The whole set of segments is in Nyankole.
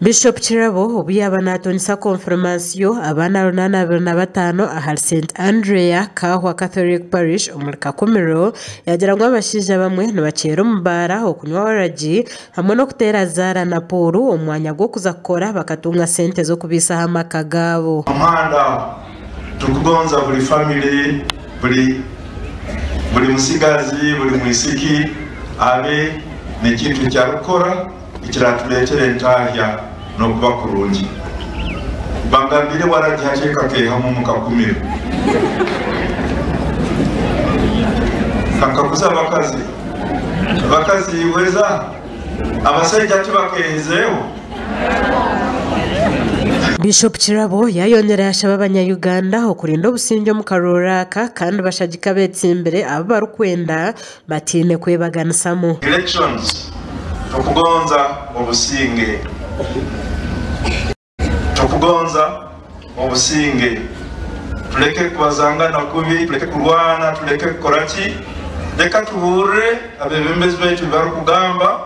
Bishop Kirabo obu yaaba naatungisa konfirimansiyo abaana 825 ahari St Andrea Kahwa Catholic Parish omuri Kakumiro, yaagira ngu abashaija abamwe nibakyera omu baara okunywa waragi hamwe n'okuteera zaara na puuru omu mwanya gw'okuza kukora bakatunga sente z'okubaisaho amaka gaabo. Omuhanda Tukugonza buli family, buli buli musigazi, buli mwisiki abe n'ekintu eki arikukora ekiratureetera entahya n'okuba kurungi. Bangambire waragi hati ekakeehamu omu kakumiro. Kankaguze abakazi, abakazi ihweza abasaija tibakeehizeho? Bishop Kirabo yayongyera yashaba abanya-Uganda okurinda obusingye omu karooro aka kandi bashagike abetsimbire abu barikwenda bataine kwebaganisamu. Elections Tukugonza obusinge Tukugonza obusinge Tuleke kubazangana kubi Tuleke kurwana Tuleke kukora ki Leka tuhurire abebembezi baitu ebibarikugamba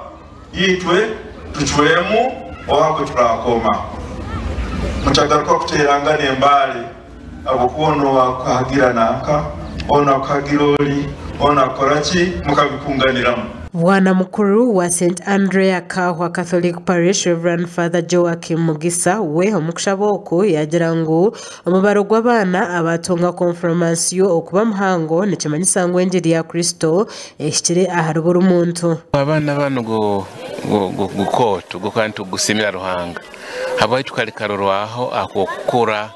Itwe tucwemu oha ku turaakoma. Mutagaruka kuteerangana embaare, ahabw'okuba onu owaakuhagira nanka, onu akuhagira ori, onu akora ki, mukabikunganiramu. Bwana Mukuru wa St Andrea Kahwa Catholic Parish, Rev. Father Joachim Mugisa we omu kushaba oku yaagira ngu omubaro gw'abaana abaatunga konforomansiyo okuba muhango nikimanyisa ngu engiri ya Kristo ehikire ahari buri muntu. Abaana banu gukooto gukaba nitugusiimira Ruhanga habwaitu kali karorwaho ak'okukura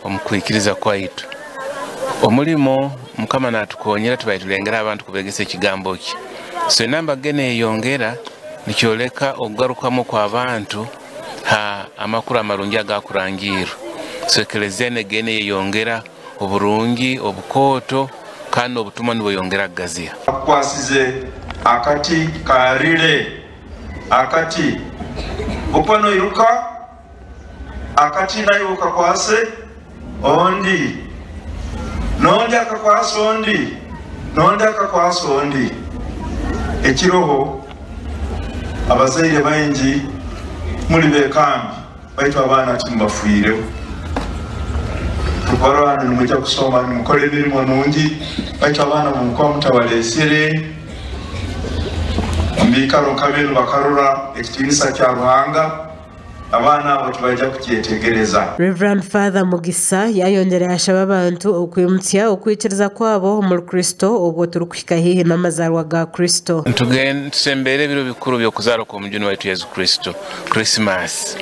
omu kwikiriza kwaitu. Omulimo Mukama natukonyera tubaire tulengera abantu kubegesa ekigambo kye. So enamba kugenda neyeyongera nikyoleka okugarukamu okw'abantu ha amakuru amarungi agakurangiirwe. So ekelezia negenda neyeyongera oburungi, obukooto, kandi n'obutumwa nibweyongera kugaziha. Akukwasize akati ka rile, akati okuba noiruka, akati naiwe okakwase ondi, n'ondi akakwasa ondi, n'ondi akakwasa ondi. Ekiroho, abazaire baingi muri bekambi. Baitu abaana timubafiireho. Turikubarora hanu nimwija kusoma nimukora emirimo nungi, baitu abaana obu mukuba mutabareesire omu biikaro nka binu bakarora ekitiinisa kya Ruhanga, abaana abo tibaija kukyetegereza. Rev. Father Mugisa yayongyera yashaba abantu okwimutsya okwikiriza kwabo omuri Kristo obwo turikuhika haihi n'amazaarwa ga Kristo. Nitusemberera ebiro bikuru by'okuzaarwa kw'Omujuni waitu Yesu Kristo. Krisimaasi.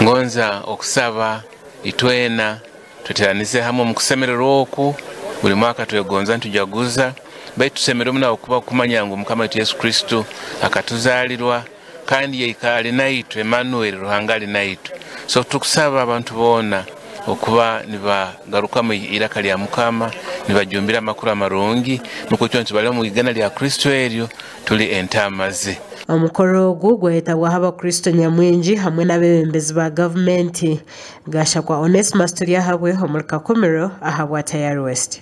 Ngonza okusaba itwena tweteranize hamu omu kusemererwa oku. Buli mwaka twegonza nitujaguza, baitu tusemererwe muno habwokuba kumanya ngu Mukama waitu Yesu Kristo akatuzaalirwa kandi yaikara ali naitwe, Emanueli, Ruhanga ali naitwe. So tukusaba abantu boona okuba nibagarukamu eiraka lya Mukama, nibajumbira amakuru amarungi, nukwo itwena tubale omu igana lya Kristo eryo tuli entaama ze. Omukoro ogu gwayetabwaho abakristo nyamwingi hamwe n'abeebembezi ba gavumenti. Gashakwa Onesmus Turyahabwe omuri Kakumiro ahabwa Tayari West.